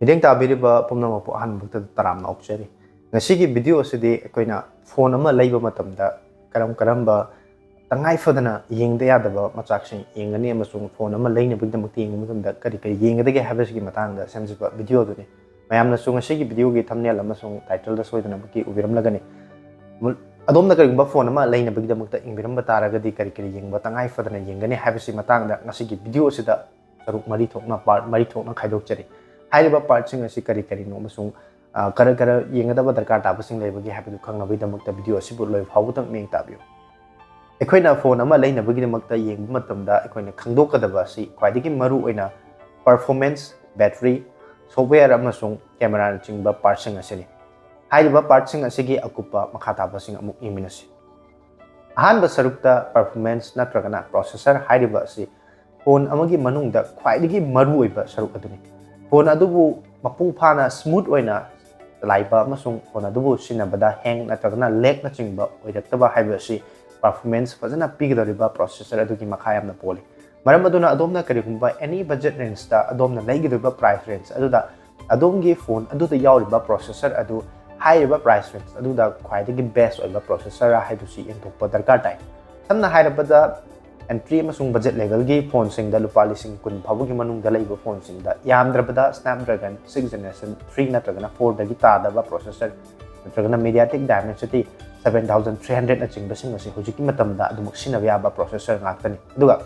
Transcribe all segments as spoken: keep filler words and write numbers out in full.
ꯃꯤꯠꯌꯦꯡ ꯇꯥꯕꯤꯔꯤꯕ ꯄꯨꯝꯅꯃꯛꯄꯨ ꯑꯍꯥꯟꯕꯃꯛꯇꯗ ꯇꯔꯥꯝꯅ ꯑꯣꯛꯆꯔꯤ꯫ ꯉꯁꯤꯒꯤ ꯚꯤꯗꯤꯑꯣ ꯑꯁꯤꯗꯤ ꯑꯩꯈꯣꯏꯅ ꯐꯣꯟ ꯑꯃ ꯂꯩꯕ ꯃꯇꯝꯗ ꯀꯔꯝ ꯀꯔꯝꯕ ꯇꯉꯥꯏ ꯐꯗꯅ ꯌꯦꯡꯗ ꯌꯥꯗꯕ ꯃꯆꯥꯛꯁꯤꯡ ꯌꯦꯡꯒꯅꯤ ꯑꯃꯁꯨꯡ ꯐꯣꯟ ꯑꯃ ꯂꯩꯅꯕꯒꯤꯗꯃꯛꯇ ꯌꯦꯡꯕ ꯃꯇꯝꯗ ꯀꯔꯤ ꯀꯔꯤ ꯌꯦꯡꯒꯗꯒꯦ ꯍꯥꯏꯕꯁꯤꯒꯤ ꯃꯇꯥꯡꯗ ꯁꯦꯝꯖꯕ ꯚꯤꯗꯤꯑꯣ ꯑꯗꯨꯅꯤ꯫ ꯃꯌꯥꯝꯅꯁꯨ ꯉꯁꯤꯒꯤ ꯚꯤꯗꯤꯑꯣꯒꯤ ꯊꯝꯅꯦꯜ ꯑꯃꯁꯨꯡ ꯇꯥꯏꯇꯜꯗ ꯁꯣꯏꯗꯅꯃꯛꯀꯤ ꯎꯕꯤꯔꯝꯂꯒꯅꯤ꯫ ꯃꯨ-, ꯑꯗꯣꯝꯅ ꯀꯔꯤꯒꯨꯝꯕ ꯐꯣꯟ ꯑꯃ ꯂꯩꯅꯕꯒꯤꯗꯃꯛꯇ ꯌꯦꯡꯕꯤꯔꯝꯕ ꯇꯥꯔꯒꯗꯤ ꯀꯔꯤ ꯀꯔꯤ ꯌꯦꯡꯕ ꯇꯉꯥꯏ ꯐꯗꯅ ꯌꯦꯡꯒꯅꯤ ꯍꯥꯏꯕꯁꯤ ꯃꯇꯥꯡꯗ ꯉꯁꯤꯒꯤ ꯚꯤꯗꯤꯑꯣ ꯑꯁꯤꯗ ꯁꯔꯨꯛ ꯃꯔꯤ ꯊꯣꯛꯅ, ꯄꯥꯔꯠ ꯃꯔꯤ ꯊꯣꯛꯅ ꯈꯥꯏꯗꯣꯛꯆꯔꯤ꯫ ꯍꯥꯏꯔꯤꯕ ꯄꯥꯔꯠꯁꯤꯡ ꯑꯁꯤ ꯀꯔꯤ ꯀꯔꯤꯅꯣ ꯑꯃꯁꯨꯡ, ꯑ, ꯀꯔ ꯀꯔ ꯌꯦꯡꯒꯗꯕ ꯗꯔꯀꯥꯔ ꯇꯥꯕꯁꯤꯡ ꯂꯩꯕꯒꯦ ꯍꯥꯏꯕꯗꯨ ꯈꯪꯅꯕꯒꯤꯗꯃꯛꯇ ꯚꯤꯗꯤꯑꯣ ꯑꯁꯤꯕꯨ ꯂꯣꯏꯕ ꯐꯥꯎꯕꯗꯪ ꯃꯤꯠꯌꯦꯡ ꯇꯥꯕꯤꯌꯨ꯫ ꯑꯩꯈꯣꯏꯅ ꯐꯣꯟ ꯑꯃ ꯂꯩꯅꯕꯒꯤꯗꯃꯛꯇ ꯌꯦꯡꯕ ꯃꯇꯝꯗ ꯑꯩꯈꯣꯏꯅ ꯈꯪꯗꯣꯛꯀꯗꯕ ꯑꯁꯤ ꯈ꯭ꯋꯥꯏꯗꯒꯤ ꯃꯔꯨ ꯑꯣꯏꯅ performance, battery, software ꯑꯃꯁꯨꯡ cameraꯅꯆꯤꯡꯕ ꯄꯥꯔꯠꯁꯤꯡ ꯑꯁꯤꯅꯤ꯫ ꯍꯥꯏꯔꯤꯕ ꯄꯥꯔꯠꯁꯤꯡ ꯑꯁꯤꯒꯤ ꯑꯀꯨꯞꯄ ꯃꯈꯥ ꯇꯥꯕꯁꯤꯡ ꯑꯃꯨꯛ ꯌꯦꯡꯃꯤꯟꯅꯁꯤ꯫ ꯑꯍꯥꯟꯕ ꯁꯔꯨꯛꯇ performance ꯅꯠꯇ꯭ꯔꯒꯅ processor ꯍꯥꯏꯔꯤꯕ ꯑꯁꯤ ꯐꯣꯟ ꯑꯃꯒꯤ ꯃꯅꯨꯡꯗ ꯈ꯭ꯋꯥꯏꯗꯒꯤ ꯃꯔꯨꯑꯣꯏꯕ ꯁꯔꯨꯛ ꯑꯗꯨꯅꯤ꯫ ꯐꯣꯟ ꯑꯗꯨꯕꯨ ꯃꯄꯨꯡ ꯐꯥꯅ smooth ꯑꯣꯏꯅ ꯆꯂꯥꯏꯕ ꯑꯃꯁꯨꯡ ꯐꯣꯟ ꯑꯗꯨꯕꯨ ꯁꯤꯖꯤꯟꯅꯕꯗ hang ꯅꯠꯇ꯭ꯔꯒꯅ lagꯅꯆꯤꯡꯕ ꯑꯣꯏꯔꯛꯇꯕ ꯍꯥꯏꯕ ꯑꯁꯤ performance ꯐꯖꯅ ꯄꯤꯒꯗꯧꯔꯤꯕ processor ꯑꯗꯨꯒꯤ ꯃꯈꯥ ꯌꯥꯝꯅ ꯄꯣꯜꯂꯤ꯫ ꯃꯔꯝ ꯑꯗꯨꯅ ꯑꯗꯣꯝꯅ ꯀꯔꯤꯒꯨꯝꯕ any budget rangeꯇ ꯑꯗꯣꯝꯅ ꯂꯩꯒꯗꯧꯔꯤꯕ price range ꯑꯗꯨꯗ ꯑꯗꯣꯝꯒꯤ ꯐꯣꯟ ꯑꯗꯨꯗ ꯌꯥꯎꯔꯤꯕ processor ꯑꯗꯨ ꯍꯥꯏꯔꯤꯕ price range ꯑꯗꯨꯗ ꯈ꯭ꯋꯥꯏꯗꯒꯤ best ꯑꯣꯏꯕ processor ꯔ ꯍꯥꯏꯕꯁꯤ ꯌꯦꯡꯊꯣꯛꯄ ꯗꯔꯀꯥꯔ ꯇꯥꯏ꯫ ꯁꯝꯅ ꯍꯥꯏꯔꯕꯗ entry ꯑꯃꯁꯨꯡ budget levelꯒꯤ ꯐꯣꯟꯁꯤꯡꯗ ꯂꯨꯄꯥ ꯂꯤꯁꯤꯡ ꯀꯨꯟ ꯐꯥꯎꯕꯒꯤ ꯃꯅꯨꯡꯗ ꯂꯩꯕ ꯐꯣꯟꯁꯤꯡꯗ ꯌꯥꯝꯗ꯭ꯔꯕꯗ Snapdragon six generation three ꯅꯠꯇ꯭ꯔꯒꯅ fourꯗꯒꯤ ꯇꯥꯗꯕ processor ꯅꯠꯇ꯭ꯔꯒꯅ MediaTek Dimensity seven thousand three hundredꯅꯆꯤꯡꯕꯁꯤꯡ ꯑꯁꯤ ꯍꯧꯖꯤꯛꯀꯤ ꯃꯇꯝꯗ ꯑꯗꯨꯃꯛ ꯁꯤꯖꯤꯟꯅꯕ ꯌꯥꯕ processor ꯉꯥꯛꯇꯅꯤ꯫ ꯑꯗꯨꯒ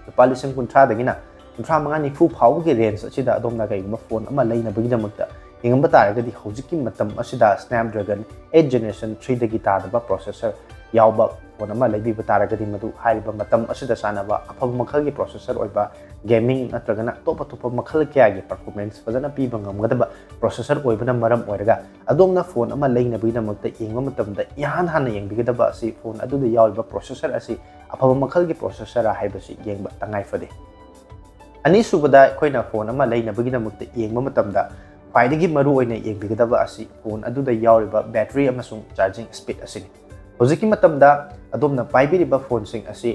ꯂꯨꯄꯥ ꯂꯤꯁꯤꯡ ꯀꯨꯟꯊ꯭ꯔꯥꯗꯒꯤꯅ ꯀꯨꯟꯊ꯭ꯔꯥ ꯃꯉꯥ ꯅꯤꯐꯨ ꯐꯥꯎꯕꯒꯤ range ꯑꯁꯤꯗ ꯑꯗꯣꯝꯅ ꯀꯔꯤꯒꯨꯝꯕ ꯐꯣꯟ ꯑꯃ ꯂꯩꯅꯕꯒꯤꯗꯃꯛꯇ ꯌꯦꯡꯉꯝꯕ ꯇꯥꯔꯒꯗꯤ ꯍꯧꯖꯤꯛꯀꯤ ꯃꯇꯝ ꯑꯁꯤꯗ Snapdragon eight generation threeꯗꯒꯤ ꯇꯥꯗꯕ processor ꯌꯥꯎꯕ ꯐꯣꯟ ꯑꯃ ꯂꯩꯕꯤꯕ ꯇꯥꯔꯒꯗꯤ ꯃꯗꯨ ꯍꯥꯏꯔꯤꯕ ꯃꯇꯝ ꯑꯁꯤꯗ ꯆꯥꯟꯅꯕ ꯑꯐꯕ ꯃꯈꯜꯒꯤ processor ꯑꯣꯏꯕ gaming ꯅꯠꯇ꯭ꯔꯒꯅ ꯑꯇꯣꯞ ꯑꯇꯣꯞꯄ ꯃꯈꯜ ꯀꯌꯥꯒꯤ performance ꯐꯖꯅ ꯄꯤꯕ ꯉꯝꯒꯗꯕ processor ꯑꯣꯏꯕꯅ ꯃꯔꯝ ꯑꯣꯏꯔꯒ ꯑꯗꯣꯝꯅ ꯐꯣꯟ ꯑꯃ ꯂꯩꯅꯕꯒꯤꯗꯃꯛꯇ ꯌꯦꯡꯕ ꯃꯇꯝꯗ ꯏꯍꯥꯟ ꯍꯥꯟꯅ ꯌꯦꯡꯕꯤꯒꯗꯕ ꯑꯁꯤ ꯐꯣꯟ ꯑꯗꯨꯗ ꯌꯥꯎꯔꯤꯕ processor ꯑꯁꯤ ꯑꯐꯕ ꯃꯈꯜꯒꯤ processor ꯔ ꯍꯥꯏꯕꯁꯤ ꯌꯦꯡꯕ ꯇꯉꯥꯏ ꯐꯗꯦ꯫ ꯑꯅꯤꯁꯨꯕꯗ ꯑꯩꯈꯣꯏꯅ ꯐꯣꯟ ꯑꯃ ꯂꯩꯅꯕꯒꯤꯗꯃꯛꯇ ꯌꯦꯡꯕ ꯃꯇꯝꯗ ꯈ꯭ꯋꯥꯏꯗꯒꯤ ꯃꯔꯨ ꯑꯣꯏꯅ ꯌꯦꯡꯕꯤꯒꯗꯕ ꯑꯁꯤ ꯐꯣꯟ ꯑꯗꯨꯗ ꯌꯥꯎꯔꯤꯕ battery ꯑꯃꯁꯨꯡ charging speed ꯑꯁꯤꯅꯤ꯫ ꯍꯧꯖꯤꯛꯀꯤ ꯃꯇꯝꯗ ꯑꯗꯣꯝꯅ ꯄꯥꯏꯕꯤꯔꯤꯕ ꯐꯣꯟꯁꯤꯡ ꯑꯁꯤ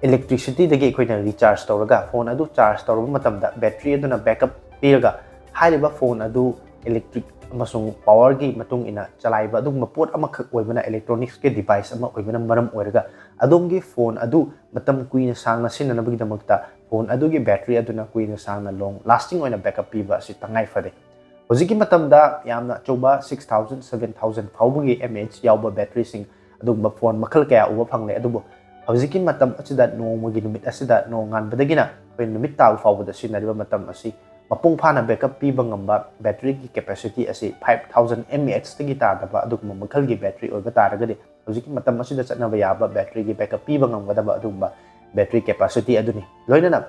electricityꯗꯒꯤ ꯑꯩꯈꯣꯏꯅ recharge ꯇꯧꯔꯒ ꯐꯣꯟ ꯑꯗꯨ charge ꯇꯧꯔꯕ ꯃꯇꯝꯗ battery ꯑꯗꯨꯅ backup ꯄꯤꯔꯒ ꯍꯥꯏꯔꯤꯕ ꯐꯣꯟ ꯑꯗꯨ ꯏꯂꯦꯛꯇ꯭ꯔꯤꯛ ꯑꯃꯁꯨꯡ ꯄꯥꯋꯔꯒꯤ ꯃꯇꯨꯡ ꯏꯟꯅ ꯆꯂꯥꯏꯕ ꯑꯗꯨꯒꯨꯝꯕ ꯄꯣꯠ ꯑꯃꯈꯛ ꯑꯣꯏꯕꯅ, ꯏꯂꯦꯛꯇ꯭ꯔꯣꯅꯤꯛꯁꯀꯤ ꯗꯤꯚꯥꯏꯁ ꯑꯃ ꯑꯣꯏꯕꯅ ꯃꯔꯝ ꯑꯣꯏꯔꯒ, ꯑꯗꯣꯝꯒꯤ ꯐꯣꯟ ꯑꯗꯨ ꯃꯇꯝ ꯀꯨꯏꯅ ꯁꯥꯡꯅ ꯁꯤꯖꯤꯟꯅꯅꯕꯒꯤꯗꯃꯛꯇ ꯐꯣꯟ ꯑꯗꯨꯒꯤ ꯕꯦꯇ꯭ꯔꯤ ꯑꯗꯨꯅ ꯀꯨꯏꯅ ꯁꯥꯡꯅ, ꯂꯣꯡ ꯂꯥꯁꯇꯤꯡ ꯑꯣꯏꯅ ꯕꯦꯛꯑꯞ ꯄꯤꯕ ꯑꯁꯤ ꯇꯉꯥꯏ ꯐꯗꯦ꯫ ꯍꯧꯖꯤꯛꯀꯤ ꯃꯇꯝꯗ ꯌꯥꯝꯅ ꯑꯆꯧꯕ ꯁꯤꯛꯁ ꯊꯥꯎꯖꯟ, ꯁꯚꯦꯟ ꯊꯥꯎꯖꯟ ꯐꯥꯎꯕꯒꯤ ꯑꯦꯝ ꯑꯦ ꯑꯩꯆ ꯌꯥꯎꯕ ꯕꯦꯇ꯭ꯔꯤꯁꯤꯡ, ꯑꯗꯨꯒꯨꯝꯕ ꯐꯣꯟ ꯃꯈꯜ ꯀꯌꯥ ꯎꯕ ꯐꯪꯂꯦ꯫ ꯑꯗꯨꯕꯨ ꯍꯧꯖꯤꯛꯀꯤ ꯃꯇꯝ ꯑꯁꯤꯗ, ꯅꯣꯡꯃꯒꯤ, ꯅꯨꯃꯤꯠ ꯑꯁꯤꯗ, ꯅꯣꯡꯉꯥꯟꯕꯗꯒꯤꯅ ꯑꯩꯈꯣꯏ ꯅꯨꯃꯤꯠ ꯇꯥꯕ ꯐꯥꯎꯕꯗ ꯁꯤꯖꯤꯟꯅꯔꯤꯕ ꯃꯇꯝ ꯑꯁꯤ ꯃꯄꯨꯡ ꯐꯥꯅ ꯕꯦꯛꯑꯞ ꯄꯤꯕ ꯉꯝꯕ ꯕꯦꯇ꯭ꯔꯤꯒꯤ ꯀꯦꯄꯦꯁꯤꯇꯤ ꯑꯁꯤ ꯐꯥꯏꯚ ꯊꯥꯎꯖꯟ ꯑꯦꯝ ꯑꯦ ꯑꯩꯆꯇꯒꯤ ꯇꯥꯗꯕ ꯑꯗꯨꯒꯨꯝꯕ ꯃꯈꯜꯒꯤ ꯕꯦꯇ꯭ꯔꯤ ꯑꯣꯏꯕ ꯇꯥꯔꯒꯗꯤ, ꯍꯧꯖꯤꯛꯀꯤ ꯃꯇꯝ ꯑꯁꯤꯗ ꯆꯠꯅꯕ ꯌꯥꯕ ꯕꯦꯇ꯭ꯔꯤꯒꯤ ꯕꯦꯛꯑꯞ ꯄꯤꯕ ꯉꯝꯒꯗꯕ ꯑꯗꯨꯒꯨꯝꯕ ꯕꯦꯇ꯭ꯔꯤ ꯀꯦꯄꯥꯁꯤꯇꯤ ꯑꯗꯨꯅꯤ꯫ ꯂꯣꯏꯅꯅ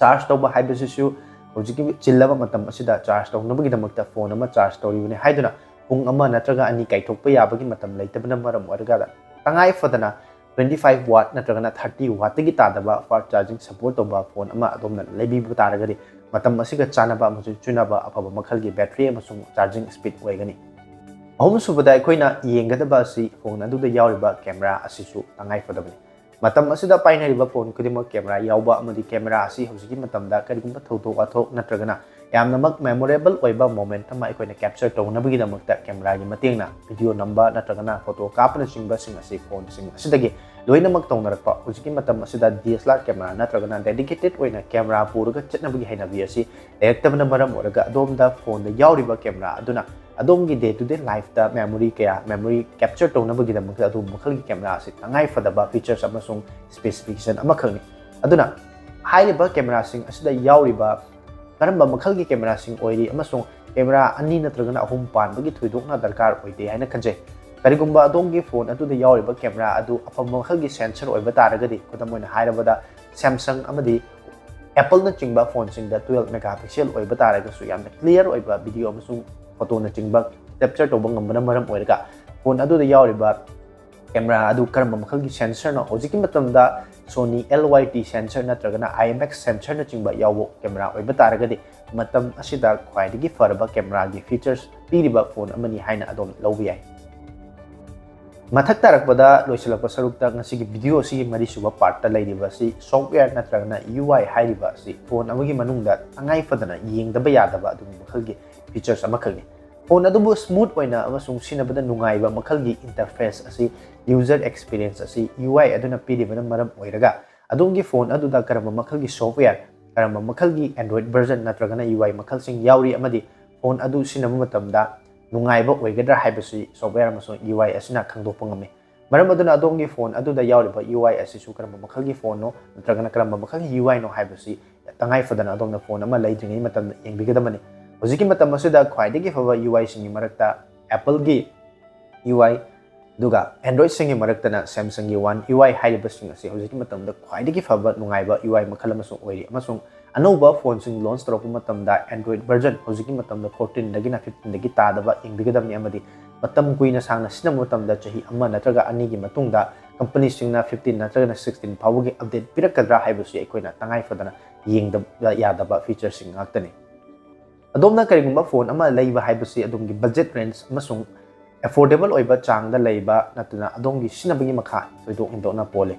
ꯆꯥꯔꯖ ꯇꯧꯕ ꯍꯥꯏꯕꯁꯤꯁꯨ ꯍꯧꯖꯤꯛꯀꯤ ꯆꯤꯜꯂꯕ ꯃꯇꯝ ꯑꯁꯤꯗ ꯆꯥꯔꯖ ꯇꯧꯅꯕꯒꯤꯗꯃꯛꯇ ꯐꯣꯟ ꯑꯃ ꯆꯥꯔꯖ ꯇꯧꯔꯤꯕꯅꯤ ꯍꯥꯏꯗꯨꯅ ꯄꯨꯡ ꯑꯃ ꯅꯠꯇ꯭ꯔꯒ ꯑꯅꯤ ꯀꯥꯏꯊꯣꯛꯄ ꯌꯥꯕꯒꯤ ꯃꯇꯝ ꯂꯩꯇꯕꯅ ꯃꯔꯝ ꯑꯣꯏꯔꯒ, ꯇꯉꯥꯏ ꯐꯗꯅ twenty five watt ꯅꯠꯇ꯭ꯔꯒꯅ thirty wattꯇꯒꯤ ꯇꯥꯗꯕ ꯐꯥꯁ ꯆꯥꯔꯖꯤꯡ ꯁꯄꯣꯔꯠ ꯇꯧꯕ ꯐꯣꯟ ꯑꯃ ꯑꯗꯣꯝꯅ ꯂꯩꯕꯤꯕ ꯇꯥꯔꯒꯗꯤ, ꯃꯇꯝ ꯑꯁꯤꯒ ꯆꯥꯟꯅꯕ ꯑꯃꯁꯨꯡ ꯆꯨꯅꯕ ꯑꯐꯕ ꯃꯈꯜꯒꯤ ꯕꯦꯇ꯭ꯔꯤ ꯑꯃꯁꯨꯡ ꯆꯥꯔꯖꯤꯡ ꯁ꯭ꯄꯤꯗ ꯑꯣꯏꯒꯅꯤ꯫ ꯑꯍꯨꯝꯁꯨꯕꯗ ꯑꯩꯈꯣꯏꯅ ꯌꯦꯡꯒꯗꯕ ꯑꯁꯤ ꯐꯣꯟ ꯑꯗꯨꯗ ꯌꯥꯎꯔꯤꯕ ꯀꯦꯃꯦꯔꯥ ꯑꯁꯤꯁꯨ ꯇꯉꯥꯏ ꯐꯗꯕꯅꯤ꯫ ꯃꯇꯝ ꯑꯁꯤꯗ ꯄꯥꯏꯅꯔꯤꯕ ꯐꯣꯟ ꯈꯨꯗꯤꯡꯃꯛ ꯀꯦꯃꯦꯔꯥ ꯌꯥꯎꯕ ꯑꯃꯗꯤ ꯀꯦꯃꯦꯔꯥ ꯑꯁꯤ ꯍꯧꯖꯤꯛꯀꯤ ꯃꯇꯝꯗ ꯀꯔꯤꯒꯨꯝꯕ ꯊꯧꯗꯣꯛ ꯋꯥꯊꯣꯛ ꯅꯠꯇ꯭ꯔꯒꯅ ꯌꯥꯝꯅꯃꯛ ꯃꯦꯃꯣꯔꯦꯕꯜ ꯑꯣꯏꯕ ꯃꯣꯃꯦꯟꯠ ꯑꯃ ꯑꯩꯈꯣꯏꯅ ꯀꯦꯞꯆꯔ ꯇꯧꯅꯕꯒꯤꯗꯃꯛꯇ ꯀꯦꯃꯦꯔꯥꯒꯤ ꯃꯇꯦꯡꯅ ꯚꯤꯗꯤꯑꯣ ꯅꯝꯕ ꯅꯠꯇ꯭ꯔꯒꯅ ꯐꯣꯇꯣ ꯀꯥꯞꯄꯅꯆꯤꯡꯕꯁꯤꯡ ꯑꯁꯤ ꯐꯣꯟꯁꯤꯡ ꯑꯁꯤꯗꯒꯤ ꯂꯣꯏꯅꯃꯛ ꯇꯧꯅꯔꯛꯄ꯫ ꯍꯧꯖꯤꯛꯀꯤ ꯃꯇꯝ ꯑꯁꯤꯗ D S L R camera ꯅꯠꯇ꯭ꯔꯒꯅ ꯗꯦꯗꯤꯀꯦꯇꯦꯠ ꯑꯣꯏꯅ ꯀꯦꯃꯦꯔꯥ ꯄꯨꯔꯒ ꯆꯠꯅꯕꯒꯤ ꯍꯩꯅꯕꯤ ꯑꯁꯤ ꯂꯩꯔꯛꯇꯕꯅ ꯃꯔꯝ ꯑꯣꯏꯔꯒ, ꯑꯗꯣꯝꯗ ꯐꯣꯟꯗ ꯌꯥꯎꯔꯤꯕ ꯀꯦꯃꯦꯔꯥ ꯑꯗꯨꯅ ꯑꯗꯣꯝꯒꯤ ꯗꯦ ꯇꯨ ꯗꯦ ꯂꯥꯏꯐꯇ ꯃꯦꯃꯣꯔꯤ ꯀꯌꯥ, ꯃꯦꯃꯣꯔꯤ ꯀꯦꯞꯆꯔ ꯇꯧꯅꯕꯒꯤꯗꯃꯛꯇ ꯑꯗꯨꯒꯨꯝꯕ ꯃꯈꯜꯒꯤ ꯀꯦꯃꯦꯔꯥ ꯑꯁꯤ ꯇꯉꯥꯏ ꯐꯗꯕ ꯐꯤꯆꯔꯁ ꯑꯃꯁꯨꯡ ꯁ꯭ꯄꯦꯁꯤꯐꯤꯀꯦꯁꯟ ꯑꯃꯈꯛꯅꯤ꯫ ꯑꯗꯨꯅ ꯍꯥꯏꯔꯤꯕ ꯀꯦꯃꯦꯔꯥꯁꯤꯡ ꯑꯁꯤꯗ ꯌꯥꯎꯔꯤꯕ ꯀꯔꯝꯕ ꯃꯈꯜꯒꯤ ꯀꯦꯃꯦꯔꯥꯁꯤꯡ ꯑꯣꯏꯔꯤ ꯑꯃꯁꯨꯡ ꯀꯦꯃꯦꯔꯥ ꯑꯅꯤ ꯅꯠꯇ꯭ꯔꯒꯅ ꯑꯍꯨꯝ ꯄꯥꯟꯕꯒꯤ ꯊꯣꯏꯗꯣꯛꯅ ꯗꯔꯀꯥꯔ ꯑꯣꯏꯗꯦ ꯍꯥꯏꯅ ꯈꯟꯖꯩ꯫ ꯀꯔꯤꯒꯨꯝꯕ ꯑꯗꯣꯝꯒꯤ ꯐꯣꯟ ꯑꯗꯨꯗ ꯌꯥꯎꯔꯤꯕ ꯀꯦꯃꯦꯔꯥ ꯑꯗꯨ ꯑꯐꯕ ꯃꯈꯜꯒꯤ ꯁꯦꯟꯁꯔ ꯑꯣꯏꯕ ꯇꯥꯔꯒꯗꯤ, ꯈꯨꯗꯝ ꯑꯣꯏꯅ ꯍꯥꯏꯔꯕꯗ, ꯁꯦꯝꯁꯪ ꯑꯃꯗꯤ ꯑꯦꯄꯜꯅꯆꯤꯡꯕ ꯐꯣꯟꯁꯤꯡꯗ twelve megapixel ꯑꯣꯏꯕ ꯇꯥꯔꯒꯁꯨ ꯌꯥꯝꯅ ꯀ꯭ꯂꯤꯌꯥꯔ ꯑꯣꯏꯕ ꯚꯤꯗꯤꯑꯣ ꯑꯃꯁꯨꯡ ꯐꯣꯇꯣꯅꯆꯤꯡꯕ ꯀꯦꯞꯆꯔ ꯇꯧꯕ ꯉꯝꯕꯅ ꯃꯔꯝ ꯑꯣꯏꯔꯒ, ꯐꯣꯟ ꯑꯗꯨꯗ ꯌꯥꯎꯔꯤꯕ ꯀꯦꯃꯦꯔꯥ ꯑꯗꯨ ꯀꯔꯝꯕ ꯃꯈꯜꯒꯤ ꯁꯦꯟꯁꯔꯅꯣ? ꯍꯧꯖꯤꯛꯀꯤ ꯃꯇꯝꯗ Sony L Y T sensor ꯅꯠꯇ꯭ꯔꯒꯅ I M X ꯁꯦꯟꯁꯔꯅꯆꯤꯡꯕ ꯌꯥꯎꯕ ꯀꯦꯃꯦꯔꯥ ꯑꯣꯏꯕ ꯇꯥꯔꯒꯗꯤ, ꯃꯇꯝ ꯑꯁꯤꯗ ꯈ꯭ꯋꯥꯏꯗꯒꯤ ꯐꯔꯕ ꯀꯦꯃꯦꯔꯥꯒꯤ ꯐꯤꯆꯔꯁ ꯄꯤꯔꯤꯕ ꯐꯣꯟ ꯑꯃꯅꯤ ꯍꯥꯏꯅ ꯑꯗꯣꯝ ꯂꯧꯕ ꯌꯥꯏ꯫ ꯃꯊꯛ ꯇꯥꯔꯛꯄꯗ ꯂꯣꯏꯁꯤꯜꯂꯛꯄ ꯁꯔꯨꯛꯇ ꯉꯁꯤꯒꯤ video ꯑꯁꯤꯒꯤ ꯃꯔꯤꯁꯨꯕ part ꯇ ꯂꯩꯔꯤꯕ ꯑꯁꯤ software ꯅꯠꯇ꯭ꯔꯒꯅ U I ꯍꯥꯏꯔꯤꯕ ꯑꯁꯤ phone ꯑꯃꯒꯤ ꯃꯅꯨꯡꯗ ꯇꯉꯥꯏ ꯐꯗꯅ ꯌꯦꯡꯗꯕ ꯌꯥꯗꯕ ꯑꯗꯨꯒꯨꯝꯕ ꯃꯈꯜꯒꯤ features ꯑꯃꯈꯛꯅꯤ꯫ Phone ꯑꯗꯨꯕꯨ smooth ꯑꯣꯏꯅ ꯑꯃꯁꯨꯡ ꯁꯤꯖꯤꯟꯅꯕꯗ ꯅꯨꯡꯉꯥꯏꯕ ꯃꯈꯜꯒꯤ interface ꯑꯁꯤ, user experience ꯑꯁꯤ U I ꯑꯗꯨꯅ ꯄꯤꯔꯤꯕꯅ ꯃꯔꯝ ꯑꯣꯏꯔꯒ ꯑꯗꯣꯝꯒꯤ phone ꯑꯗꯨꯗ ꯀꯔꯝꯕ ꯃꯈꯜꯒꯤ software, ꯀꯔꯝꯕ ꯃꯈꯜꯒꯤ Android version ꯅꯠꯇ꯭ꯔꯒꯅ U I ꯃꯈꯜꯁꯤꯡ ꯌꯥꯎꯔꯤ ꯑꯃꯗꯤ phone ꯑꯗꯨ ꯁꯤꯖꯤꯟꯅꯕ ꯃꯇꯝꯗ ꯅꯨꯡꯉꯥꯏꯕ ꯑꯣꯏꯒꯗ꯭ꯔꯥ ꯍꯥꯏꯕꯁꯤ software ꯑꯃꯁꯨꯡ U I ꯑꯁꯤꯅ ꯈꯪꯗꯣꯛꯄ ꯉꯝꯃꯤ꯫ ꯃꯔꯝ ꯑꯗꯨꯅ ꯑꯗꯣꯝꯒꯤ phone ꯑꯗꯨꯗ ꯌꯥꯎꯔꯤꯕ U I ꯑꯁꯤꯁꯨ ꯀꯔꯝꯕ ꯃꯈꯜꯒꯤ phone ꯅꯣ ꯅꯠꯇ꯭ꯔꯒꯅ ꯀꯔꯝꯕ ꯃꯈꯜꯒꯤ U I ꯅꯣ ꯍꯥꯏꯕꯁꯤ ꯇꯉꯥꯏ ꯐꯗꯅ ꯑꯗꯣꯝꯅ phone ꯑꯃ ꯂꯩꯗ꯭ꯔꯤꯉꯩ ꯃꯇꯝꯗ ꯌꯦꯡꯕꯤꯒꯗꯕꯅꯤ꯫ ꯍꯧꯖꯤꯛꯀꯤ ꯃꯇꯝ ꯑꯁꯤꯗ ꯈ꯭ꯋꯥꯏꯗꯒꯤ ꯐꯕ U I ꯁꯤꯡꯒꯤ ꯃꯔꯛꯇ Apple ꯒꯤ U I, ꯑꯗꯨꯒ Android ꯁꯤꯡꯒꯤ ꯃꯔꯛꯇꯅ Samsung ꯒꯤ One U I ꯍꯥꯏꯔꯤꯕꯁꯤꯡ ꯑꯁꯤ ꯍꯧꯖꯤꯛꯀꯤ ꯃꯇꯝꯗ ꯈ꯭ꯋꯥꯏꯗꯒꯤ ꯐꯕ ꯅꯨꯡꯉꯥꯏꯕ U I ꯃꯈꯜ ꯑꯃꯁꯨ ꯑꯣꯏꯔꯤ, ꯑꯃꯁꯨꯡ ꯑꯅꯧꯕ phone ꯁꯤꯡ launch ꯇꯧꯔꯛꯄ ꯃꯇꯝꯗ Android version ꯍꯧꯖꯤꯛꯀꯤ ꯃꯇꯝꯗ fourteen ꯗꯒꯤꯅ fifteen ꯗꯒꯤ ꯇꯥꯗꯕ ꯌꯦꯡꯕꯤꯒꯗꯕꯅꯤ, ꯑꯃꯗꯤ ꯃꯇꯝ ꯀꯨꯏꯅ ꯁꯥꯡꯅ ꯁꯤꯖꯤꯟꯅꯕ ꯃꯇꯝꯗ ꯆꯍꯤ ꯑꯃ ꯅꯠꯇ꯭ꯔꯒ ꯑꯅꯤꯒꯤ ꯃꯇꯨꯡꯗ company ꯁꯤꯡꯅ fifteen ꯅꯠꯇ꯭ꯔꯒꯅ sixteen ꯐꯥꯎꯕꯒꯤ update ꯄꯤꯔꯛꯀꯗ꯭ꯔꯥ ꯍꯥꯏꯕꯁꯤ ꯑꯩꯈꯣꯏꯅ ꯇꯉꯥꯏ ꯐꯗꯅ ꯌꯦꯡꯗꯕ ꯌꯥꯗꯕ feature ꯁꯤꯡ ꯉꯥꯛꯇꯅꯤ꯫ ꯑꯗꯣꯝꯅ ꯀꯔꯤꯒꯨꯝꯕ phone ꯑꯃ ꯂꯩꯕ ꯍꯥꯏꯕꯁꯤ ꯑꯗꯣꯝꯒꯤ budget range ꯑꯃꯁꯨꯡ affordable ꯑꯣꯏꯕ ꯆꯥꯡꯗ ꯂꯩꯕ ꯅꯠꯇꯅ ꯑꯗꯣꯝꯒꯤ ꯁꯤꯖꯤꯟꯅꯕꯒꯤ ꯃꯈꯥ ꯊꯣꯏꯗꯣꯛ ꯍꯦꯟꯗꯣꯛꯅ ꯄꯣꯜꯂꯤ꯫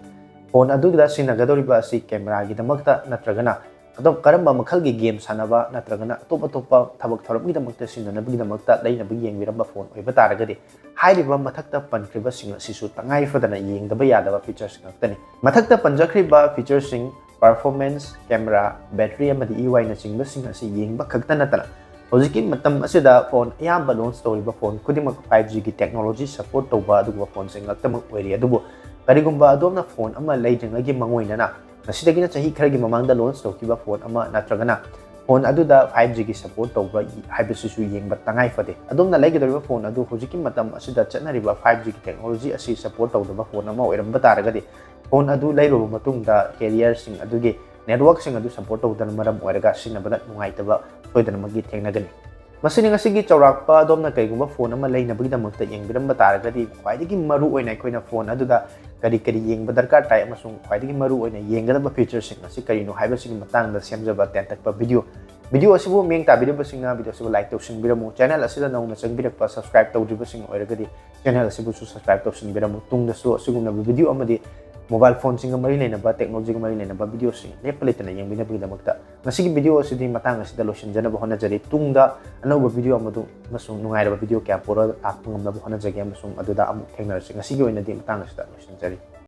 Phone ꯑꯗꯨꯗ ꯁꯤꯖꯤꯟꯅꯒꯗꯧꯔꯤꯕ ꯑꯁꯤ camera ꯒꯤꯗꯃꯛꯇ ꯅꯠꯇ꯭ꯔꯒꯅ ꯑꯗꯣꯝ ꯀꯔꯝꯕ ꯃꯈꯜꯒꯤ game ꯁꯥꯟꯅꯕ ꯅꯠꯇ꯭ꯔꯒꯅ ꯑꯇꯣꯞ ꯑꯇꯣꯞꯄ ꯊꯕꯛ ꯊꯧꯔꯝꯒꯤꯗꯃꯛꯇ ꯁꯤꯖꯤꯟꯅꯅꯕꯒꯤꯗꯃꯛꯇ ꯂꯩꯅꯕ ꯌꯦꯡꯕꯤꯔꯝꯕ phone ꯑꯣꯏꯕ ꯇꯥꯔꯒꯗꯤ, ꯍꯥꯏꯔꯤꯕ ꯃꯊꯛꯇ ꯄꯟꯈ꯭ꯔꯤꯕꯁꯤꯡ ꯑꯁꯤꯁꯨ ꯇꯉꯥꯏ ꯐꯗꯅ ꯌꯦꯡꯗꯕ ꯌꯥꯗꯕ features ꯉꯥꯛꯇꯅꯤ꯫ ꯃꯊꯛꯇ ꯄꯟꯖꯈ꯭ꯔꯤꯕ feature ꯁꯤꯡ, performance, camera, battery ꯑꯃꯗꯤ U I ꯅꯆꯤꯡꯕꯁꯤꯡ ꯑꯁꯤ ꯌꯦꯡꯕ ꯈꯛꯇ ꯅꯠꯇꯅ, ꯍꯧꯖꯤꯛꯀꯤ ꯃꯇꯝ ꯑꯁꯤꯗ phone ꯑꯌꯥꯝꯕ launch ꯇꯧꯔꯤꯕ phone ꯈꯨꯗꯤꯡꯃꯛ five G ꯒꯤ technology support ꯇꯧꯕ ꯑꯗꯨꯒꯨꯝꯕ phone ꯁꯤꯡ ꯉꯥꯛꯇꯃꯛ ꯑꯣꯏꯔꯤ꯫ ꯑꯗꯨꯕꯨ ꯀꯔꯤꯒꯨꯝꯕ ꯑꯗꯣꯝꯅ phone ꯑꯃ ꯂꯩꯗ꯭ꯔꯤꯉꯩꯒꯤ ꯃꯥꯡꯑꯣꯏꯅꯅ ꯉꯁꯤꯗꯒꯤꯅ ꯆꯍꯤ ꯈꯔꯒꯤ ꯃꯃꯥꯡꯗ launch ꯇꯧꯈꯤꯕ phone ꯑꯃ ꯅꯠꯇ꯭ꯔꯒꯅ phone ꯑꯗꯨꯗ five G ꯒꯤ support ꯇꯧꯕ ꯍꯥꯏꯕꯁꯤꯁꯨ ꯌꯦꯡꯕ ꯇꯉꯥꯏ ꯐꯗꯦ꯫ ꯑꯗꯣꯝꯅ ꯂꯩꯒꯗꯧꯔꯤꯕ phone ꯑꯗꯨ ꯍꯧꯖꯤꯛꯀꯤ ꯃꯇꯝ ꯑꯁꯤꯗ ꯆꯠꯅꯔꯤꯕ five G ꯒꯤ technology ꯑꯁꯤ support ꯇꯧꯗꯕ phone ꯑꯃ ꯑꯣꯏꯔꯝꯕ ꯇꯥꯔꯒꯗꯤ, phone ꯑꯗꯨ ꯂꯩꯔꯨꯕ ꯃꯇꯨꯡꯗ carrier ꯁꯤꯡ ꯑꯗꯨꯒꯤ network ꯁꯤꯡ ꯑꯗꯨ support ꯇꯧꯗꯅ ꯃꯔꯝ ꯑꯣꯏꯔꯒ ꯁꯤꯖꯤꯟꯅꯕꯗ ꯅꯨꯡꯉꯥꯏꯇꯕ ꯁꯣꯏꯗꯅꯃꯛꯀꯤ ꯊꯦꯡꯅꯒꯅꯤ꯫ ꯃꯁꯤꯅꯤ ꯉꯁꯤꯒꯤ ꯆꯥꯎꯔꯥꯛꯄ꯫ ꯑꯗꯣꯝꯅ ꯀꯔꯤꯒꯨꯝꯕ phone ꯑꯃ ꯂꯩꯅꯕꯒꯤꯗꯃꯛꯇ ꯌꯦꯡꯕꯤꯔꯝꯕ ꯇꯥꯔꯒꯗꯤ, ꯈ꯭ꯋꯥꯏꯗꯒꯤ ꯃꯔꯨ ꯑꯣꯏꯅ ꯑꯩꯈꯣꯏꯅ phone ꯑꯗꯨꯗ ꯀꯔꯤ ꯀꯔꯤ ꯌꯦꯡꯕ ꯗꯔꯀꯥꯔ ꯇꯥꯏ ꯑꯃꯁꯨꯡ ꯈ꯭ꯋꯥꯏꯗꯒꯤ ꯃꯔꯨ ꯑꯣꯏꯅ ꯌꯦꯡꯒꯗꯕ feature ꯁꯤꯡ ꯑꯁꯤ ꯀꯔꯤꯅꯣ ꯍꯥꯏꯕꯁꯤꯒꯤ ꯃꯇꯥꯡꯗ ꯁꯦꯝꯖꯕ ꯇꯦꯟꯇꯛꯄ video Video ꯑꯁꯤꯕꯨ ꯃꯤꯠꯌꯦꯡ ꯇꯥꯕꯤꯔꯤꯕꯁꯤꯡꯅ video ꯑꯁꯤꯕꯨ like ꯇꯧꯁꯤꯟꯕꯤꯔꯝꯃꯨ, channel ꯑꯁꯤꯗ ꯅꯧꯅ ꯆꯪꯕꯤꯔꯛꯄ subscribe ꯇꯧꯗ꯭ꯔꯤꯕꯁꯤꯡ ꯑꯣꯏꯔꯒꯗꯤ channel ꯑꯁꯤꯕꯨꯁꯨ subscribe ꯇꯧꯁꯤꯟꯕꯤꯔꯝꯃꯨ꯫ ꯇꯨꯡꯗꯁꯨ ꯑꯁꯤꯒꯨꯝꯂꯕ video ꯑꯃꯗꯤ mobile phoneꯁꯤꯡꯒ ꯃꯔꯤ ꯂꯩꯅꯕ, technologyꯒ ꯃꯔꯤ ꯂꯩꯅꯕ videoꯁꯤꯡ ꯂꯦꯞꯄ ꯂꯩꯇꯅ ꯌꯦꯡꯕꯤꯅꯕꯒꯤꯗꯃꯛꯇ ꯉꯁꯤꯒꯤ video ꯑꯁꯤꯗꯤ ꯃꯇꯥꯡ ꯑꯁꯤꯗ ꯂꯣꯏꯁꯤꯟꯖꯅꯕ ꯍꯣꯠꯅꯖꯔꯤ꯫ ꯇꯨꯡꯗ ꯑꯅꯧꯕ video ꯑꯃꯗꯨ ꯑꯃꯁꯨꯡ ꯅꯨꯡꯉꯥꯏꯔꯕ video ꯀꯌꯥ ꯄꯨꯔꯛꯄ ꯉꯝꯅꯕ ꯍꯣꯠꯅꯖꯒꯦ ꯑꯃꯁꯨꯡ ꯑꯗꯨꯗ ꯑꯃꯨꯛ ꯊꯦꯡꯅꯔꯁꯤ꯫ ꯉꯁꯤꯒꯤ ꯑꯣꯏꯅꯗꯤ ꯃꯇꯥꯡ ꯑꯁꯤꯗ ꯂꯣꯏꯁꯤꯟꯖꯔꯤ꯫